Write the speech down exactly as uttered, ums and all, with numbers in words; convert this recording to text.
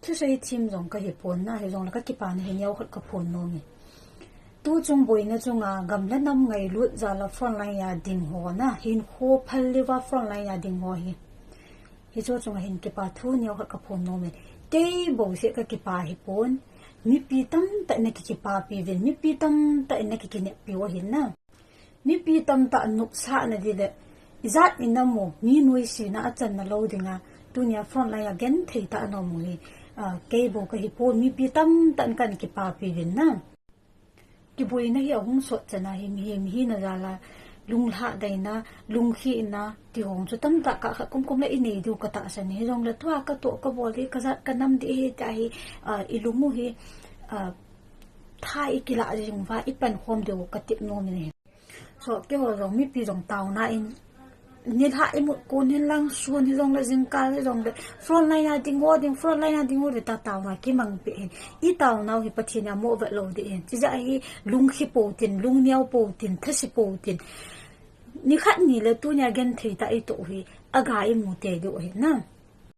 Thusei thim jong kahi pon na, hijongle kakipana hi neokhat kaphon nom e. Tu chung boina chunga gam le nam ngailut jal a frontline a ding ho na, hinkho phal leuva frontline a ding ho hi, hiche chunga hin kipa thu neokhat kaphon nom e. Kei bouseh kakipa hi pon, mipi tamtah in akikipapi uvin, mipi tamtah in akikineppi u ahin na. Mipi tamtah nopsahna ding le, ijat in na mo, mi noisena achanna lou dinga, tunia frontline a genthei tah a na um u hi, ah, kei bou kahi pon, mipi tamtah in kahin kipapi uvin na. Kiboina hi ahung sot chan a hi, mihem hina jal a, lunglhahdaina, lungkhihna, ti ho chu tamtah kah khat kumkum le inei diu katahsan e, hijongle tua katoh kabol ding, kajat kanam ding ahi tia hi, ah, ilung u hi, ah, tha ikilah jing uva, ipankhom diu katep nom in ahi. So, keiho jong mipi jong taona in, nilhah imut kon hin lang sun hijongle jingkal hijongle, frontline a ding o ding, frontline a ding o ding tia taona kimangpeh in. Itaonau hi Pathen in amoh vet lou ding ahin. Chijeh a hi lungkhi pou tin, lungneo pou tin, thase pou tin. Nikhat nile tunia genthei tah itoh u hi, aga imu tei diu ahi na.